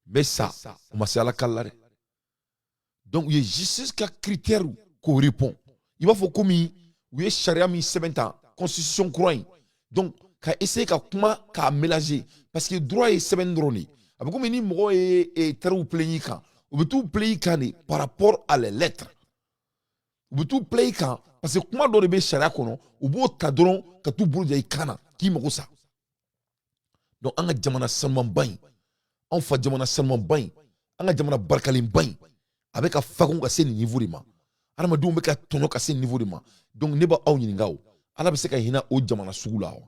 N bɛ sa, o ma se Ala kali la dɛ. Donc u ye justice ka critère k'o répond. I b'a fɔ komi u ye sariya min sɛbɛn tan, constitution kura in, donc ka essayer ka kuma k'a mélanger, parce que droit ye sɛbɛnni dɔrɔn de ye. A bɛ komi ni mɔgɔ ye taar'u plaigner kan, u bɛ t'u plaigner kan de par rapport à les lettres. U bɛ t'u plaigner kan parce que kuma dɔ de bɛ sariya kɔnɔ, u b'o ta dɔrɔn ka t'u bolo ja i kan na k'i mago sa. Donc an ka jamana sanumanba in, anw fa jamana sanumanba in, an ka jamana barikalenba in, a bɛ ka fagun ka se nin niveau de ma. Adamadenw bɛ ka tɔɲɔ ka se nin niveau de ma. Donc ne b'aw ɲininka, o Ala bɛ se ka hinɛ o jamana sugu la wa?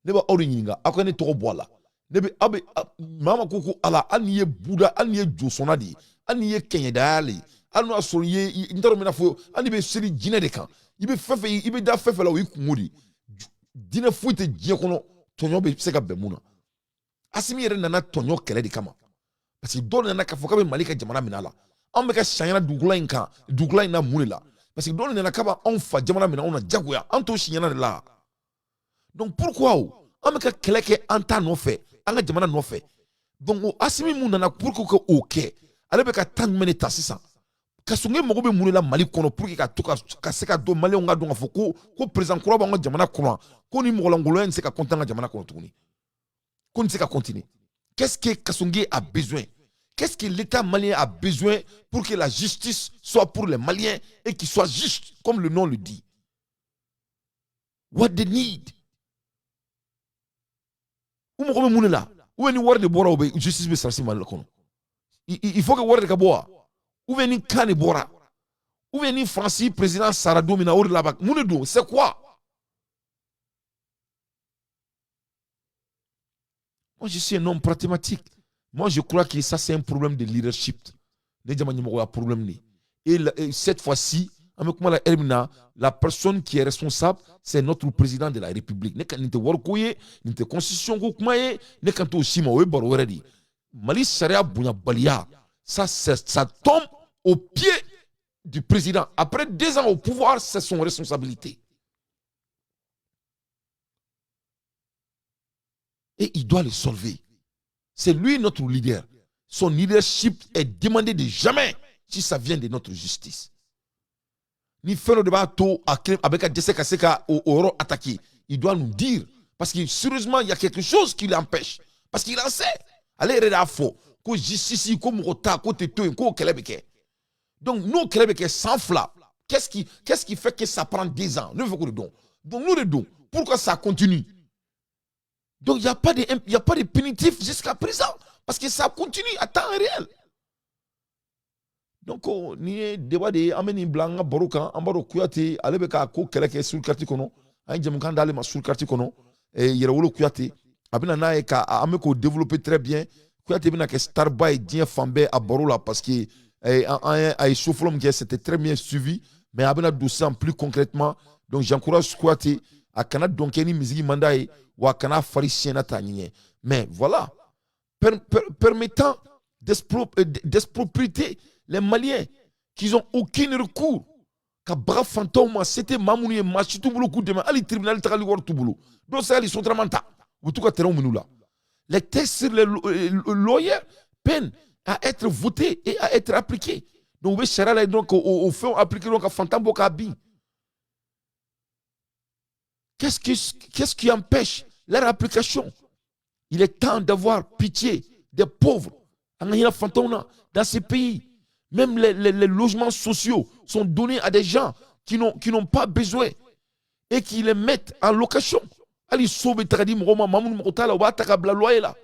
Ne b'aw de ɲininka, aw ka ne tɔgɔ bɔ a la. Ne bɛ aw bɛ maa ma ko Ala, hali n'i ye Buda, hali n'i ye josɔnna de ye, hali n'i ye kɛɲɛdaya de ye, hali n'o y'a sɔrɔ i ye, n t'a dɔn n bɛna fɔ, hali n'i bɛ seli jinɛ de kan, i bɛ fɛn fɛn, i bɛ da fɛn fɛn la, o y'i kungo de ye. Jinɛ foyi tɛ diɲɛ kɔnɔ tɔɲɔ bɛ se ka bɛn mun na. Asimi yɛrɛ nana tɔɲɔ kɛlɛ de kama, parce que dɔw nana k'a fɔ k'a bɛ Mali ka jamana minɛ a la. Anw bɛ ka sanyana dugukolo in kan, dugukolo in na mun de la? Parce que dɔw nana k'a b'anw fa jamana minɛ anw na jagoya, an t'o siɲɛna de la. Donc pourquoi o an bɛ ka kɛlɛ kɛ an ta nɔfɛ, an ka jamana nɔfɛ? Donc o Asimi mun nana pour que k'o kɛ, ale bɛ ka temps jumɛn de ta sisan? Kassogué mago bɛ mun de la Mali kɔnɔ pour que ka to ka se ka dɔn, Maliyɛnw ka dɔn k'a fɔ ko président kura b'an ka jamana kɔnɔ, ko ni mɔgɔlankolonya in tɛ se ka continuer an ka jamana kɔnɔ tuguni, ko nin tɛ se ka continuer? Qu'est-ce que Kassogué a besoin? Qu'est-ce que l'État malien a besoin pour que la justice soit pour les Maliens et qu'il soit juste, comme le nom le dit? What they need? U mago bɛ mun de la? Ou bien ni wari de bɔra, u bɛ justice bɛ sarasi Mali kɔnɔ? Il faut que wari de ka bɔ wa? Ou bien ni kan de bɔra? Ou bien ni Faransi président sara don min na, o de la mun de don? C'est quoi? Moi, je suis un homme pragmatique. Moi, je crois que ça, c'est un problème de leadership. Ne jama ɲɛmɔgɔya problème de. Et cette fois-ci, an bɛ kuma la heure min na, la personne qui est responsable, c'est notre président de la République. Ne ka nin tɛ wariko ye, nin tɛ constitution ko kuma ye, ne kan t'o si ma, o ye baro wɛrɛ de ye. Mali sariya bonyabaliya, ça, ça tombe au pied du président. Après 2 ans au pouvoir, c'est son responsabilité. Et il doit le solver. C'est lui notre leader. Son leadership est demandé de jamais si ça vient de notre justice. Ni fɛn dɔ de b'a to a bɛ ka dɛsɛ ka se ka o yɔrɔ attaquer, il doit nous dire. Parce que sérieusement, il y a quelque chose qui l'empêche. Parce qu'il en sait. Ale yɛrɛ de y'a fɔ ko justice ko mɔgɔ ta ko tɛ to yen, k'o kɛlɛ bɛ kɛ. Donc n'o kɛlɛ bɛ kɛ san 2, qu'est-ce qui fait que ça prend 2 ans? Ne bɛ fɛ k'o de dɔn. Donc n'o de don, pourquoi ça continue? Donc il n'y a pas de, il y a pas de punitif jusqu'à présent. Parce que ça continue à temps réel. Donc nin ye débat de ye, an bɛ nin bila an ka baro kan. An b'a dɔn Kuyate ale bɛ ka ko kɛlɛ kɛ sur carte kɔnɔ. An ye jamukan d'ale ma sur carte kɔnɔ. Yɛrɛwolo Kuyate a bɛna n'a ye ka an bɛ k'o développer très bien. Kuyate bɛna kɛ star ba ye diɲɛ fan bɛɛ a baro la, parce que an ye a ye show fɔlɔ min kɛ, c'était très bien suivi, mais a bɛna don sisan plus concrètement. Donc j'encourage Kuyate, a kana dɔn kɛ ni musique man d'a ye, wa a kana fari siɲɛna t'a ɲɛ. Mais voilà, permettant d'exproprier les Maliens qui n'ont aucun recours, ka baga fantanw ma, se tɛ maa minnu ye, maa si t'u bolo k'u dɛmɛ, hali tribunal tagali wari t'u bolo, dɔw se hali Sotrama ta, u bɛ t'u ka terrain minɛ u la. Les textes sur les loyers peinent à être votés et à être appliqués. Donc u bɛ sariya la dɔrɔn k'o fɛnw appliquer dɔrɔn ka fantan bɔ k'a bin. Qu'est-ce qui empêche leur application? Il est temps d'avoir pitié des pauvres. An ka hinɛ fantanw na. Dans ces pays, même les logements sociaux sont donnés à des gens qui n'ont pas besoin et qui les mettent en location. Hali so bɛ taga di mɔgɔw ma, maa minnu mago t'a la, u b'a ta ka bila loyer la.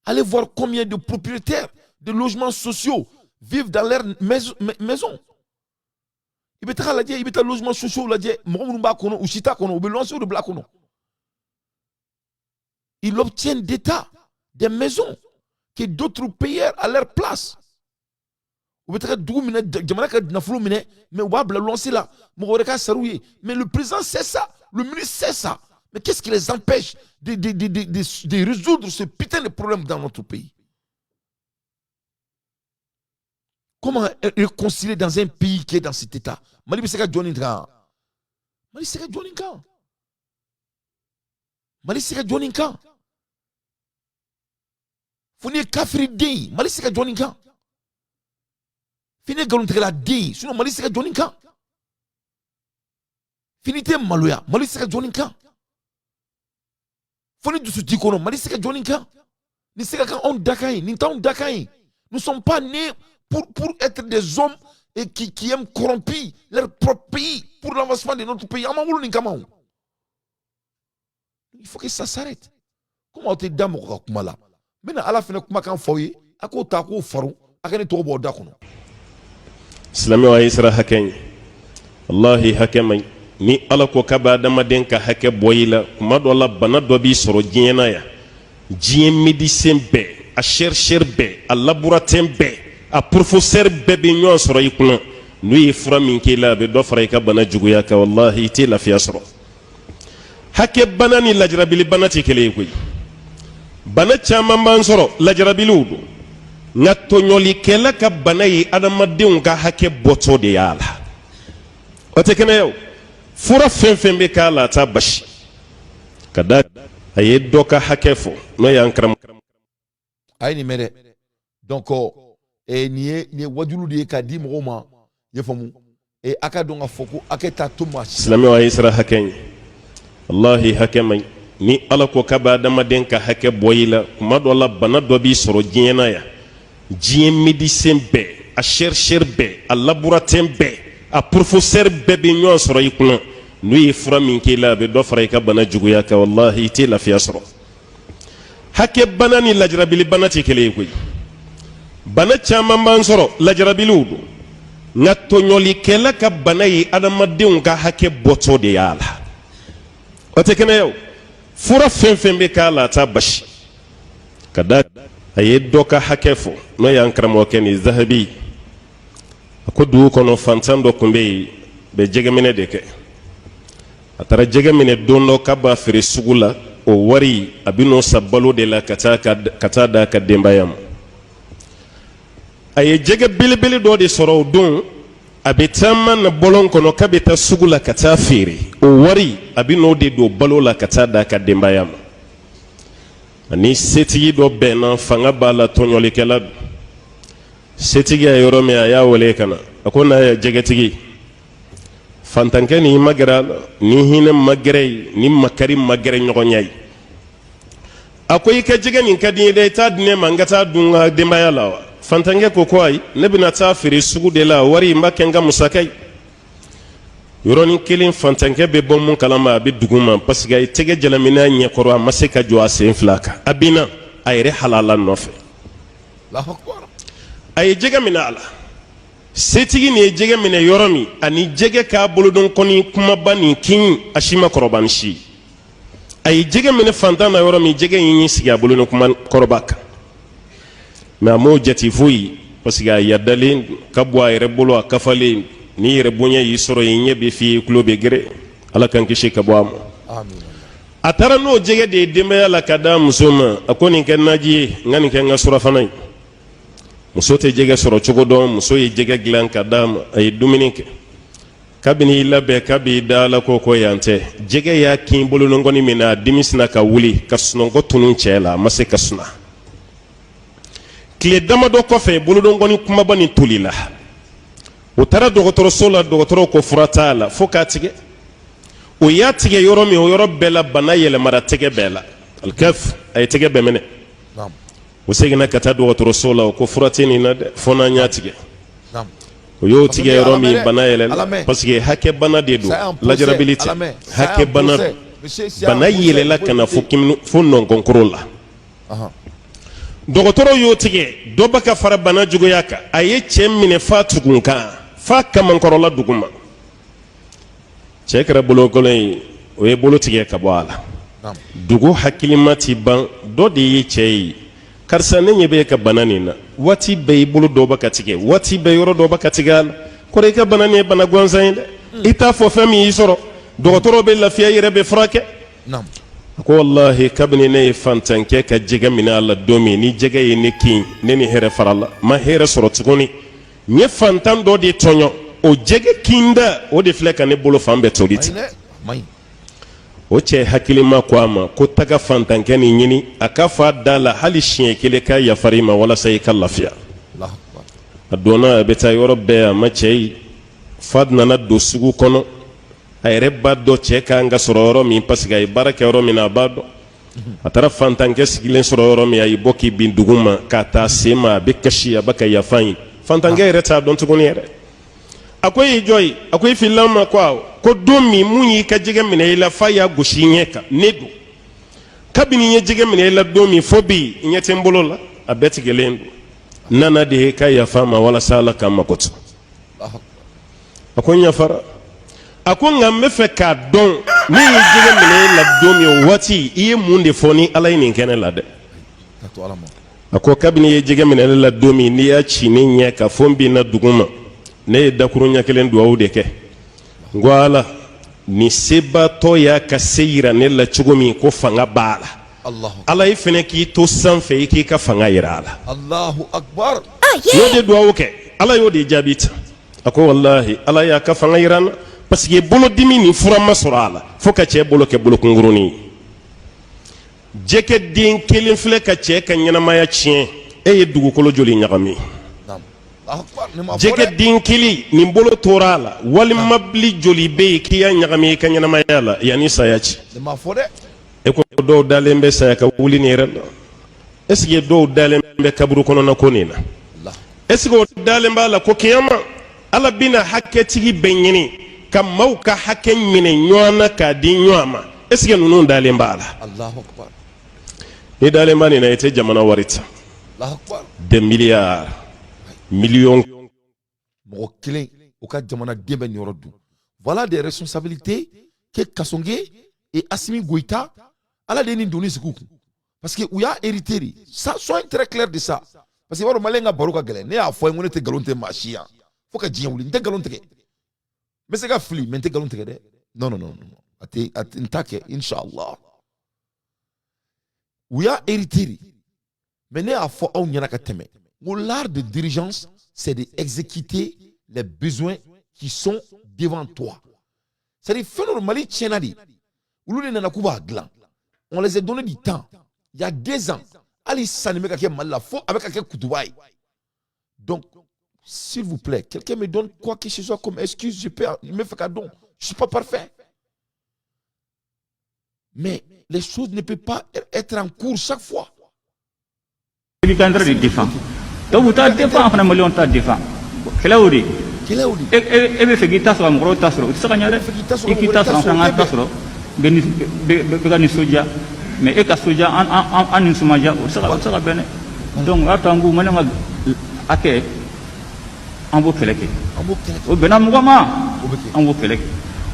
Allez voir combien de propriétaires de logements sociaux vivent dans leur maison. I bɛ taga lajɛ, i bɛ taa logements sociaux lajɛ, mɔgɔ minnu b'a kɔnɔ, u si t'a kɔnɔ, u bɛ luwansew de bila a kɔnɔ. Ils obtiennent d'État des maisons que d'autres payeurs à leur place. U bɛ taga dugu minɛ, jamana ka nafolo minɛ, mais u b'a bila luwanse la, mɔgɔ wɛrɛ ka sara u ye. Mais le président sait ça, le ministre sait ça. Mais qu'est-ce qui les empêche de résoudre ce putain de problème dans notre pays? Comment réconcilier dans un pays qui est dans cet état? Mali bɛ se ka jɔ nin kan? Mali se ka jɔ nin kan? Mali se ka jɔ nin kan? Fo n'i ye kafiri den ye, Mali tɛ se ka jɔ nin kan. Fo n'i ye nkalontigɛla den ye, sinon Mali tɛ se ka jɔ nin kan. Fo n'i tɛ maloya, Mali tɛ se ka jɔ nin kan. Fo ni dusu t'i kɔnɔ, Mali tɛ se ka jɔ nin kan. Nin tɛ se ka kɛ anw dakan ye, nin t'anw dakan ye. Nous sommes pas nés pour être des hommes et qui aiment corrompre leur propre pays pour l'avancement de notre pays. An ma wolo nin kama o. Il faut que ça s'arrête. Komi aw tɛ da mɔgɔ ka kuma la, n bɛna Ala fana kumakan fɔ aw ye, a k'o ta k'o faro, a ka ne tɔgɔ bɔ aw da kɔnɔ. Silamɛw, a ye siran hakɛ ɲɛ. Walahi, hakɛ man ɲi. Ni Ala ko k'a bɛ adamaden ka hakɛ bɔ i la, kuma dɔ la, bana dɔ b'i sɔrɔ diɲɛ na yan, diɲɛ médecin bɛɛ, a chercheur bɛɛ, a laborantin bɛɛ, a professeur bɛɛ bɛ ɲɔgɔn sɔrɔ i kunna, n'u ye fura min k'i la, a bɛ dɔ fara i ka bana juguya kan. Walahi, i tɛ lafiya sɔrɔ. Hakɛ bana ni lajarabili bana tɛ kelen ye koyi. Bana caman b'an sɔrɔ, lajarabiliw don, nka tɔɲɔlikɛla ka bana ye adamadenw ka hakɛ bɔtɔ de y'a la. O tɛ kɛnɛya. O fura fɛn fɛn bɛ k'a la, a t'a basi ka da. A ye dɔ ka hakɛ fɔ, n'o y'an karamɔgɔ. A ye nin mɛn dɛ. Donc nin ye wajulu de ye k'a di mɔgɔw ma, i y'a faamu. A ka dɔn k'a fɔ ko hakɛ t'a to maa si. Silamɛw, a ye siran hakɛ ɲɛ. Walahi, hakɛ man ɲi. Ni Ala ko k'a bɛ adamaden ka hakɛ bɔ i la, kuma dɔ la, bana dɔ b'i sɔrɔ diɲɛ na yan, diɲɛ médecin bɛɛ, a chercheur bɛɛ, a laborantin bɛɛ, a professeur bɛɛ bɛ ɲɔgɔn sɔrɔ i kunna, n'u ye fura min k'i la, a bɛ dɔ fara i ka bana juguya kan. Walahi, i tɛ lafiya sɔrɔ. Hakɛ bana ni lajarabili bana tɛ kelen ye koyi. Bana caman b'an sɔrɔ, lajarabiliw don, nka tɔɲɔlikɛla ka bana ye adamadenw ka hakɛ bɔtɔ de y'a la. O tɛ kɛnɛya. O fura fɛn fɛn bɛ k'a la, a t'a basi ka da. A ye dɔ ka hakɛ fɔ, n'o y'an karamɔgɔkɛ ni Zahabi. A ko dugu kɔnɔ, fantan dɔ tun bɛ yen, bɛ jɛgɛminɛ de kɛ. A taara jɛgɛ minɛ don dɔ k'a b'a feere sugu la. O wari, a bɛ n'o san balo de la ka taa d'a ka denbaya ma. A ye jɛgɛ belebele dɔ de sɔrɔ o don. A bɛ taama na bɔlɔn kɔnɔ k'a bɛ taa sugu la ka taa feere. O wari, a bɛ n'o de don balo la ka taa d'a ka denbaya ma. Ani setigi dɔ bɛnna, fanga b'a la, tɔɲɔlikɛla don. Setigi ye yɔrɔ min, a y'a wele ka na. A ko n'a ye jɛgɛtigi fantankɛ ni ma gɛrɛ a la, ni hinɛ ma gɛrɛ ye, ni makari ma gɛrɛ ɲɔgɔnya ye. A ko i ka jɛgɛ nin ka di n ye dɛ, i t'a di ne ma n ka taa dun n ka denbaya la wa? Fantankɛ ko ko ayi, ne bɛna taa feere sugu de la, wari n b'a kɛ n ka musaka ye. Yɔrɔnin kelen, fantankɛ bɛ bɔ mun kalama, a bɛ dugu ma, parce que a ye tɛgɛ jalaminɛ ɲɛkɔrɔ, a ma se ka jɔ a sen fila kan, a binna a yɛrɛ halala nɔfɛ. A ye jɛgɛ minɛ a la. Setigi nin ye jɛgɛ minɛ yɔrɔ min, ani jɛgɛ k'a bolodɔnkɔni kumaba nin kin, a si ma kɔrɔba ni si. A ye jɛgɛ minɛ fantan na yɔrɔ min, jɛgɛ y'i sigi a boloni kuma kɔrɔba kan. Mais a m'o jate foyi, parce que a yadalen ka bɔ a yɛrɛ bolo, a kafalen. Ni yɛrɛ bonya y'i sɔrɔ, i ɲɛ bɛ f'i ye, tulo bɛ gɛrɛ. Ala k'an kisi ka bɔ a ma. A taara n'o jɛgɛ de ye denbaya la ka d'a muso ma. A ko nin kɛ naji ye, n ka nin kɛ n ka surafana ye. Muso tɛ jɛgɛ sɔrɔ cogo dɔn. Muso ye jɛgɛ dilan ka d'a ma, a ye dumuni kɛ. Kabini i labɛn k'a b'i da la, ko ko yan tɛ, jɛgɛ y'a kin bolonɔngɔni min na, a dimi sinna ka wuli ka sunɔgɔ tunun cɛ la, a ma se ka suna. Tile damadɔ kɔfɛ, bolodɔngɔni kumaba nin tolila. O taara dɔgɔtɔrɔso la, dɔgɔtɔrɔw ko fura t'a la fo k'a tigɛ. O y'a tigɛ yɔrɔ min, o yɔrɔ bɛɛ la, bana yɛlɛmara tɛgɛ bɛɛ la. Alikaf, a ye tɛgɛ bɛɛ minɛ. O seginna ka taa dɔgɔtɔrɔso la, o ko fura tɛ nin na dɛ, fo n'an y'a tigɛ. O y'o tigɛ yɔrɔ min, bana yɛlɛla, parce que hakɛ bana de don, lajarabili tɛ, hakɛ bana don. Bana yɛlɛla ka na fo fo nɔnkɔnkoro la. Dɔgɔtɔrɔw y'o tigɛ, dɔ bɛ ka fara bana juguya kan. A ye cɛ minɛ f'a tugun kan, f'a kamankɔrɔla duguma. Cɛ kɛra bolokolon ye, o ye bolo tigɛ ka bɔ a la. Dugu hakilima ti ban. Dɔ de ye cɛ ye: karisa, ne ɲɛ bɛ ka bana nin na, waati bɛɛ i bolo dɔ bɛ ka tigɛ, waati bɛɛ yɔrɔ dɔ bɛ ka tigɛ a la. Kɔrɔ, i ka bana nin ye bana gansan ye dɛ, i t'a fɔ fɛn min y'i sɔrɔ, dɔgɔtɔrɔ bɛ lafiya, i yɛrɛ bɛ furakɛ. A ko walahi, kabini ne ye fantankɛ ka jɛgɛ minɛ a la don min, ni jɛgɛ ye ne kin, ne ni hɛrɛ farala, n ma hɛrɛ sɔrɔ tuguni. N ye fantan dɔ de tɔɲɔ, o jɛgɛ kinda, o de filɛ ka ne bolo fan bɛɛ toli ten. O cɛ hakilima ko a ma ko taga fantankɛ nin ɲini, a k'a fɔ a da la hali siɲɛ kelen k'a yafara i ma walasa i ka lafiya. A donna, a bɛ taa yɔrɔ bɛɛ, a ma cɛ ye, f'a nana don sugu kɔnɔ. A yɛrɛ b'a dɔn cɛ kan ka sɔrɔ yɔrɔ min, parce que a ye baara kɛ yɔrɔ min na, a b'a dɔn. A taara fantankɛ sigilen sɔrɔ yɔrɔ min, a y'i bɔ k'i bin dugu ma k'a ta sen ma, a bɛ kasi, a bɛ ka yafa ɲini. Fantankɛ yɛrɛ t'a dɔn tuguni yɛrɛ. A ko e y'i jɔn ye? A ko i filila n ma. Ko awɔ. Ko don min mun y'i ka jɛgɛ minɛ i la f'a y'a gosi i ɲɛ kan, ne don. Kabini n ye jɛgɛ minɛ i la don min fo bi, n ɲɛ tɛ n bolo la, a bɛɛ tigɛlen don. N nana de i ka yafa n ma walasa Ala ka n makoto. A ko n yafara. A ko nka n bɛ fɛ k'a dɔn, ne ye jɛgɛ minɛ e la don min, o waati i ye mun de fɔ ni Ala ye nin kɛ ne la dɛ? A ko kabini i ye jɛgɛ minɛ ne la don min, n'i y'a ci ne ɲɛ kan fo n binna dugu ma, ne ye dakuruɲɛ kelen duwawu de kɛ. N ko Ala, nin sebaatɔ y'a ka se yira ne la cogo min ko fanga b'a la, Ala i fana k'i to sanfɛ, i k'i ka fanga yira a la. N y'o de duwawu kɛ, Ala y'o de jaabi tan. A ko walahi, Ala y'a ka fanga yira n na, parce que bolodimi nin fura ma sɔrɔ a la fo ka cɛ bolo kɛ bolokunkurunin ye. Jɛgɛ den kelen filɛ ka cɛ ka ɲɛnamaya tiɲɛ. E ye dugukolo joli ɲagami? Jɛgɛ den kelen nin bolo tora a la, walima mobili joli bɛ yen k'i y'a ɲagami i ka ɲɛnamaya la yanni saya cɛ? E ko dɔw dalen bɛ saya ka wuli nin yɛrɛ la. Est ce que dɔw dalen bɛ kaburu kɔnɔna ko nin na? Est ce que o dalen b'a la ko kiyama Ala bɛna hakɛtigi bɛɛ ɲini ka maaw ka hakɛ minɛ ɲɔgɔn na k'a di ɲɔgɔn ma? Est ce que ninnu dalen b'a la? Ni dalen b'a nin na, i tɛ jamana wari ta, des milliards, millions. Mɔgɔ kelen o ka jamanaden bɛ niyɔrɔ dun. Voilà des responsabilités que Kassogué et Assimi Goïta, Ala de ye nin doni sigi u kun, parce que u y'a hérité de ça. Soyez très clair de ça, parce que i b'a dɔn, maliyɛn ka baro ka gɛlɛn. Ne y'a fɔ ye ko ne tɛ nkalon tigɛ maa si yan fo ka diɲɛ wuli. N tɛ nkalon tigɛ, n bɛ se ka fili, mais n tɛ nkalon tigɛ dɛ. Non, non, non, non, a tɛ, a tɛ, n t'a kɛ, inshallah. U y'a hérité de, mais ne y'a fɔ aw ɲɛna ka tɛmɛ n ko l'art de dirigeance, c'est de exécuter les besoins qui sont devant toi. C'est-à-dire, fɛn dɔ Mali tiɲɛna de, olu de nana k'u b'a dilan. On les a donné du temps il y a 2 ans. Hali sisan nin bɛ ka kɛ Mali la, fo a bɛ ka kɛ kutuba ye. Donc s'il vous plaît, quelqu'un me donne quoi que ce soit comme excuse, je peux n bɛ fɛ ka dɔn. Je suis pas parfait, mais les choses ne peuvent pas être en cours chaque fois. I kan de défend, dɔw b'u ta défend, an fana maliyɛnw ta défend. Kɛlɛ y'o de ye. Kɛlɛ y'o de. E bɛ fɛ k'i ta sɔrɔ, mɔgɔw ta sɔrɔ, o tɛ se ka ɲɛ dɛ. I k'i ta sɔrɔ, an fana k'an ta sɔrɔ, bɛɛ ka nisɔndiya. Mais e ka sɔndiya, an an an nisɔn ma diya, o tɛ se ka bɛn dɛ. Donc o y'a to an ko maliyɛnw ka hakɛ, an b'o kɛlɛ kɛ. An b'o kɛlɛ kɛ. O bɛnna mɔgɔ ma, O bɛ kɛ. an b'o kɛlɛ kɛ.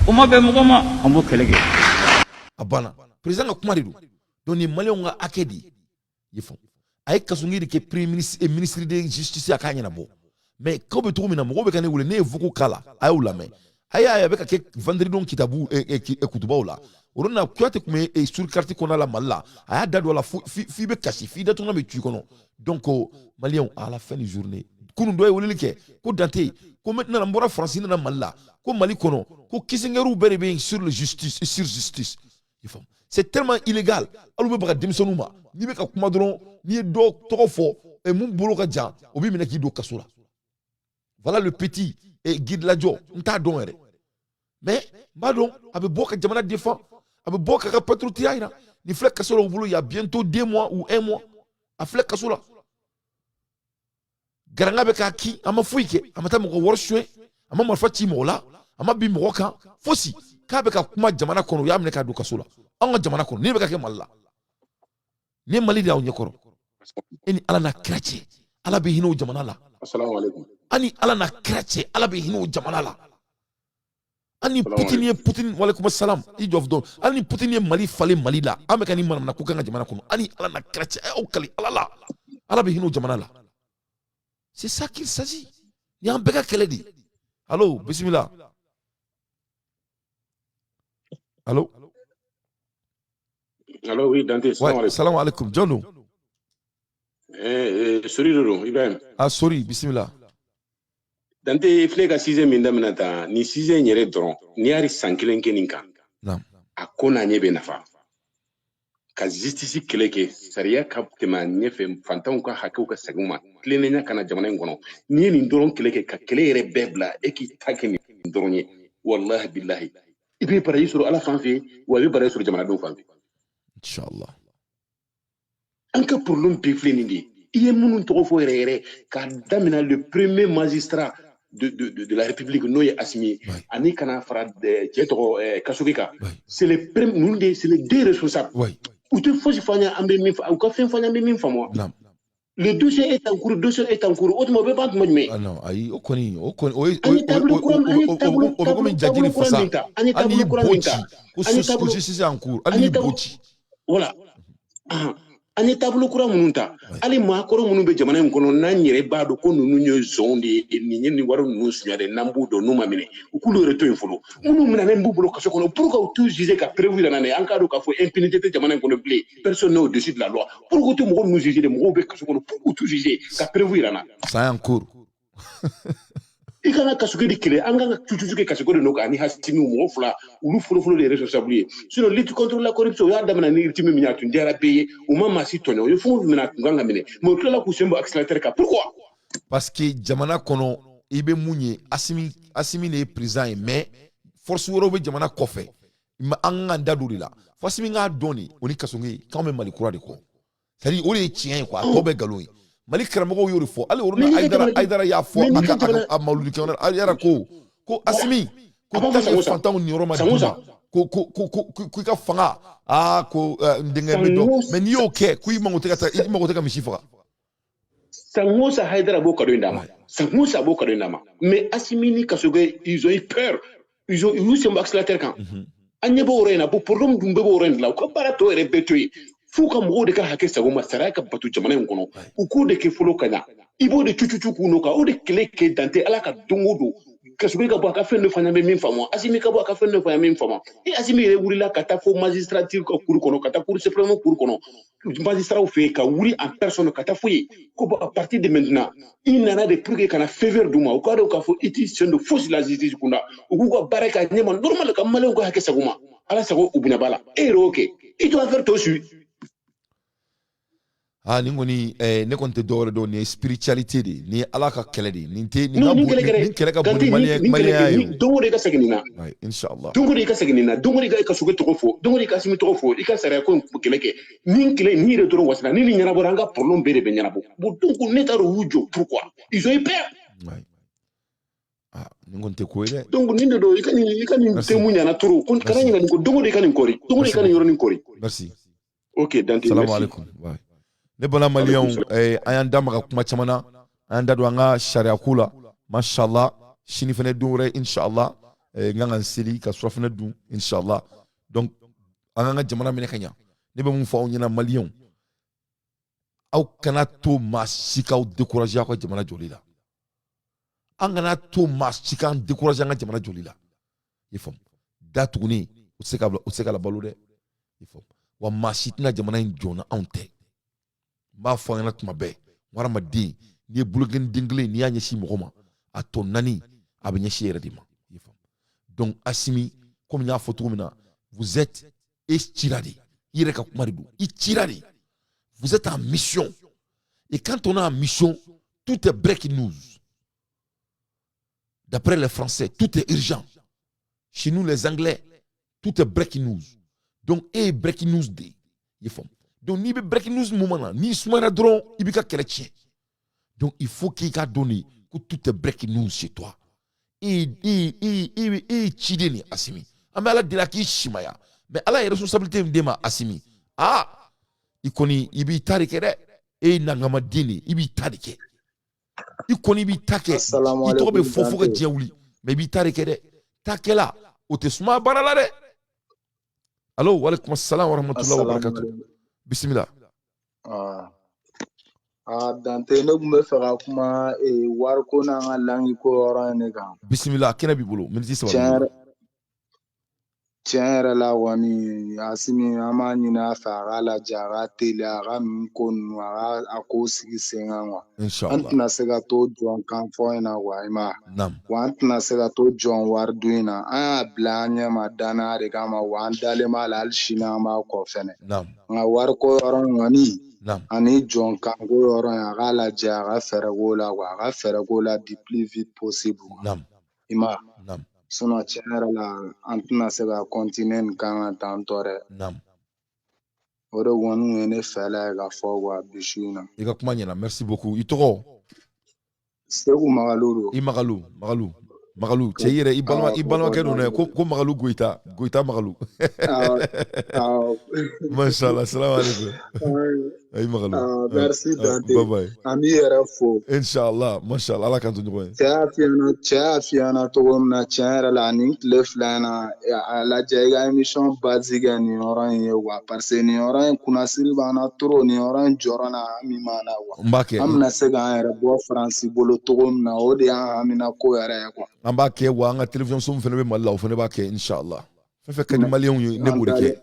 O ma bɛn mɔgɔ ma, an b'o kɛlɛ kɛ. A banna, président ka kuma de don. Donc nin ye maliyɛnw ka hakɛ de ye, i ye faamu. A ye Kassogué de kɛ premier ministre et ministre de justice, a k'a ɲɛnabɔ. Mais ko bɛ cogo min na, mɔgɔw bɛ ka ne wele, ne ye vocaux k'a la, a y'o lamɛn. A y'a ye, a bɛ ka kɛ vendredi don kitabu kutubaw la. O don na, Kuyate tun bɛ sur carte kɔnɔna la Mali la, a y'a da don a la fo f'i bɛ kasi, f'i datuguna bɛ tu i kɔnɔ. Donc maliyɛnw, à la fin de journée, kunun dɔ ye weleli kɛ ko Dante, ko maintenant n bɔra Faransi, n nana Mali la, ko Mali kɔnɔ, ko Kissingeriw bɛɛ de bɛ yen sur le justice, sur justice, i faamu. C'est tellement illégal. Hali u bɛ baga denmisɛnninw ma. N'i bɛ ka kuma dɔrɔn, n'i ye dɔ tɔgɔ fɔ mun bolo ka jan, o b'i minɛ k'i don kaso la. Voilà le petit guide lajɔ, n t'a dɔn yɛrɛ, mais n b'a dɔn a bɛ bɔ ka jamana défend, a bɛ bɔ k'a ka patriotiya yira. Nin filɛ kaso la u bolo il y a bientôt 2 mois ou un mois. A filɛ kaso la, garanga bɛ k'a kin. A ma foyi kɛ, a ma taa mɔgɔ wari suɲɛ, a ma marifa ci mɔgɔ la, a ma bin mɔgɔ kan, fosi. K'a bɛ ka kuma jamana kɔnɔ, u y'a minɛ k'a don kaso la. Anw ka jamana kɔnɔ, nin bɛ ka kɛ Mali la. Nin ye Mali de y'aw ɲɛkɔrɔ. E ni Ala n'a kira cɛ, Ala bɛ hinɛ o jamana la? An ni Ala n'a kira cɛ, Ala bɛ hinɛ o jamana la? Hali ni Poutine ye, Poutine, walekum salam, i jɔ dɔn. Hali ni Poutine ye Mali falen Mali la, an bɛ ka nin manamana ko k'an ka jamana kɔnɔ. Hali ni Ala n'a kira cɛ, a y'aw kali Ala la, Ala bɛ hinɛ o jamana la? C'est ça qu'il s'agit. Nin y'an bɛɛ ka kɛlɛ de ye. Allo, bisimila, allo. Allo, oui, Dante, salam Ouais, alaikum. Salam alaikum. Jɔn don? Sori de don, Ibrahim. Ah, sorry, bisimila. Dante, filɛ ka sujet min daminɛ tan, nin sujet in yɛrɛ dɔrɔn, n'i y'a san kelen kɛ nin kan, Naam. A ko n'a ɲɛ bɛ nafa ka justice kɛlɛ kɛ, sariya ka tɛmɛ a ɲɛfɛ, fantanw ka hakɛw ka segin u ma, tilennenya ka na jamana in kɔnɔ. N'i ye nin dɔrɔn kɛlɛ kɛ, ka kɛlɛ yɛrɛ bɛɛ bila, e k'i ta kɛ nin dɔrɔn ye, wallahi billahi, i bɛ baraji sɔrɔ Ala fan fɛ, wa i bɛ baraji sɔrɔ jamanadenw fan fɛ. Inshallah. An ka problème bɛɛ filɛ nin de ye. I ye minnu tɔgɔ fɔ yɛrɛ yɛrɛ, k'a daminɛ le premier magistrat de la République, n'o ye Assimi ye, ani kana fara cɛ tɔgɔ Kasoge kan, c'est les premiers ninnu de, c'est les deux responsables. U tɛ fosi fɔ an ye, an bɛ min u ka fɛn fɔ an ye, an bɛ min faamu. Le dossier est en cours, dossier est en cours. O tuma o bɛ ban tuma jumɛn? Ah non, ayi, o kɔni, o kɔni, o ye An ye taabolo kura, an ye taabolo o bɛ komi jaji ni kura fasa. min ta, an ye Hali n'i taabolo kura bo min ci ta, ko an ye ko taabolo justice en cours, hali an ye n'i bo taabolo ci. Voilà. An ye taabolo kura minnu ta, hali maakɔrɔ minnu bɛ jamana in kɔnɔ, n'an yɛrɛ b'a dɔn ko ninnu ye zɔnw de ye, nin ye nin wari ninnu suɲɛ dɛ, n'an b'u dɔn, n'u ma minɛ, u k'olu yɛrɛ to yen fɔlɔ. Minnu minɛnen b'u bolo kaso kɔnɔ, pour que u t'u juger ka preuve yira na, an k'a dɔn k'a fɔ impunité tɛ jamana in kɔnɔ bilen, personne n'est au-dessus de la loi. Pour que u tɛ mɔgɔ ninnu juger de, mɔgɔw bɛ kaso kɔnɔ, pour que u t'u juger ka preuve yira na. Ça en cours. I kana Kasoge de kɛlɛ, an kan ka tututu kɛ Kasoge de nɔ kan ani Hasimi, mɔgɔ fila, olu fɔlɔfɔlɔ de ye responsable ye. Sinon, lutte contre la corruption, u y'a daminɛ ni rythme min ye, a tun diyara bɛɛ ye, u ma maa si tɔɲɔ, u ye fɛn o fɛn minɛ, a tun kan ka minɛ, mais u tilala k'u sen bɔ accélérateur kan. Pourquoi? Parce que jamana kɔnɔ, i bɛ mun ye, Asimi de ye président ye, mais force wɛrɛw bɛ jamana kɔfɛ. An k'an da don o de la fo Asimi k'a dɔn de, o ni Kasoge, k'anw bɛ Mali kura de kɔ. C'est à dire, o de ye tiɲɛ ye quoi, a tɔ bɛɛ nkalon ye. Mali karamɔgɔw y'o de fɔ hali o Mais na n'i ka Ayidara jamana Ayidara y'a fɔ mais a n'i ka ka a ka jamana a mawuludikɛyɔrɔ la, Ayidara ko Asimi a ko b'a fɔ tant san que o san fantanw niyɔrɔ ma san o d'u ma san ko i ka fanga, aa, ko n denkɛ san bɛ dɔn o mais n'i y'o kɛ, ko i mago tɛ ka taa, i mago tɛ ka misi faga. San o san, Hayidara b'o cadeau in d'a ma. San o san, a b'o cadeau in d'a ma. Mais Asimi ni Kasoge, ils ont eu peur, ils ont u y'u sen bɔ accélérateur kan. An ɲɛ b'o yɔrɔ in na. Bon, problème dun bɛɛ b'o yɔrɔ in de la. U ka baara tɔ yɛrɛ bɛɛ to yen f'u ka mɔgɔw de ka hakɛ sago ma, sariya ka bato jamana in kɔnɔ. U k'o de kɛ fɔlɔ ka ɲa, i b'o de cucucu k'u n'o kan, o de kɛlɛ kɛ Dante Ala ka don o don. Kasoge ka bɔ a ka fɛn dɔ fana bɛ min faamu, Asimi ka bɔ a ka fɛn dɔ fana min faamu. E Asimi yɛrɛ wulila ka taa fo magistrature ka cour kɔnɔ, ka taa Cour suprême cour kɔnɔ, magistrat fɛ yen, ka wuli en personne ka taa fo yen ko bon, à partir de maintenant, i nana de pour que kana faveur d'u ma, u k'a dɔn k'a fɔ i t'i sen don fosi la justice kunda, u k'u ka baara kɛ a ɲɛma normal, ka maliyɛnw ka hakɛ sago ma, Ala sago u bonya b'a la. E yɛrɛ y'o kɛ, i to affaire tɔ suit. Ah, nin kɔni, ne kɔni tɛ dɔwɛrɛ dɔn, nin ye spiritualité de ye, nin ye Ala ka kɛlɛ de ye, nin tɛ nin Non, ka nin bon kɛlɛ kɛlɛ nin kɛlɛ ka bon Dante ni nin nin kɛlɛ maliyɛnya kɛ ye ni o. don o don i ka segin nin na. Ouais, inshallah. Don o don i ka segin nin na, don o don i ka Kasoge tɔgɔ fɔ, don o don i ka Asimi tɔgɔ fɔ, i ka sariya ko in kɛlɛ kɛ. Nin kɛlɛ nin yɛrɛ dɔrɔn wasana ni nin ɲɛnabɔra, an ka problème bɛɛ de bɛ ɲɛnabɔ. Bon, donc ne t'a dɔn u y'u jɔ, pourquoi ils ont eu peur. Ouais. Ah, nin kɔni tɛ ko ye dɛ. Donc nin de don, i ka nin Merci. thème ɲana trop ko kana Merci. ɲinɛ nin ko, don o don i ka nin kɔri, don o don i Merci ka nin beaucoup. yɔrɔnin kɔri. Merci. Ok Dante, Salamu merci. alaikum. Ouais. Ne bala Alaikum maliyɛnw, salam. An y'an da maga kuma caman na, an y'an da don an ka sariya ko la, mashallah. Sini fɛnɛ don wɛrɛ, inshallah, n kan ka n seli ka surafɛnɛ dun, inshallah. Donc an k'an ka jamana minɛ ka ɲa. Ne bɛ mun fɔ aw ɲɛna, maliyɛnw, aw kana to maa si k'aw décourager aw ka jamana jɔli la. An kana to maa si k'an décourager an ka jamana jɔli la. I faamu, da tuguni o tɛ se ka bila, o tɛ se ka labalo dɛ. I faamu, wa maa si tɛna jamana in jɔ na anw tɛ. N b'a fɔ an ɲɛna tuma bɛɛ, hadamaden, n'i ye bolokɛni den kelen, n'i y'a ɲɛsin mɔgɔ ma, a tɔ naani a bɛ ɲɛsin e yɛrɛ de ma. I faamu, donc Asimi, komi n y'a fɔ cogo min na, vous êtes, e cira de, i yɛrɛ ka kuma de don, i cira de, vous êtes en mission, et quand on est en mission, tout est breaking news. D'après les Français, tout est urgent. Chez nous les Anglais, tout est breaking news. Donc e ye breaking news de ye, i ye faamu. Donc n'i bɛ breaking news moment na, n'i sumayara dɔrɔn, i b'i ka kɛlɛ tiɲɛ. Donc il faut k'i ka dɔn de ko tout est breaking news chez toi. E ye ciden de ye, Asimi. An bɛ Ala deli a k'i simaya, mais Ala ye responsabilité min d'e ma, Asimi, aa, i kɔni i b'i ta de kɛ dɛ. E ye nangamaden de ye, i b'i ta de kɛ. I kɔni i b'i ta kɛ. Assalamu I tɔgɔ bɛ alaikum fɔ fo ka Dante. diɲɛ wuli, mais i b'i ta de kɛ dɛ. Takɛla o tɛ sumaya baara la dɛ. Allo, walaikum assalam wa rahmatullahi wa Assalamu barakatuh. alaikum. Bisimila. Ah, Dante, ne tun bɛ fɛ ka kuma wariko n'an ka langue ko yɔrɔ in de kan. Bisimila, kɛnɛ b'i bolo, miniti 3 Tiɲɛ b'i bolo. yɛrɛ Tiɲɛ yɛrɛ la kɔni, Asimi, an b'a ɲini a fɛ, a k'a lajɛ, a ka teliya, a ka ninnu ko ninnu, a ka a ko sigi sen kan quoi. An tɛna se ka to jɔn kan fɔ in na quoi, i ma ye? Wa an tɛna se ka to jɔn wari dun in na. An y'a bila an ɲɛ ma danaya de kama, wa an dalen b'a la, hali sini an b'a kɔ fɛnɛ. Nka wariko yɔrɔ in kɔni ani jɔn kanko yɔrɔ in, a k'a lajɛ, a ka fɛɛrɛ k'o la quoi, a ka fɛɛrɛ k'o la du plus vite possible quoi. I ma ye? Sinon, tiɲɛ yɛrɛ la, an tɛna se ka continuer nin kan ka tan tɔ dɛ. O de kɔni kun ye ne fɛla ye ka fɔ quoi bi su in na. I ka kuma ɲɛna, merci beaucoup. I tɔgɔ? Segu Magalu don. I Magalu, Magalu, Magalu, cɛ, i yɛrɛ, i balima, i balimakɛ don dɛ, ko Magalu Goyita, Goyita Magalu. Awɔ, awɔ. Mashallah, salam alaikum. Ayi Magalu. Merci Dante. Bye bye. An b'i yɛrɛ fo. Inshallah, mashallah, Ala k'an to ɲɔgɔn ye. Cɛ y'a f'i ɲɛna, cɛ y'a f'i ɲɛna cogo min na, tiɲɛ yɛrɛ la, nin tile 2 in na, a lajɛ i ka émission base kɛ nin yɔrɔ in ye quoi, parce que nin yɔrɔ in kunnasiri b'an na trop, nin yɔrɔ in jɔrɔ na hami b'an na quoi. N b'a kɛ. An bɛna se k'an yɛrɛ bɔ Faransi bolo cogo min na, o de y'an hamina ko yɛrɛ ye quoi. An b'a kɛ wa, an ka télévision so min fana bɛ Mali la, o fana b'a kɛ inshallah. Fɛn fɛn ka di maliyɛnw ye, ne b'o de kɛ.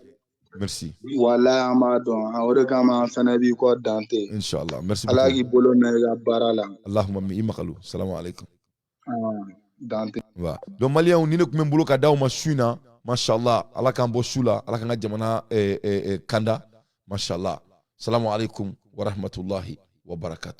Merci. Walayi, an b'a dɔn, o de kama an fana b'i kɔ, Dante. Inshallah, merci Ala beaucoup. k'i bolo mɛn i ka baara la. Allahumma i Magalu. Salam alaikum. Dante. Voilà. Donc maliyɛnw, ni ne tun bɛ n bolo ka d'aw ma su in na, mashallah, Ala k'an bɔ su la, Ala k'an ka jamana kanda, mashallah. Salamu alaikum wa rahmatullahi wa barakatuh.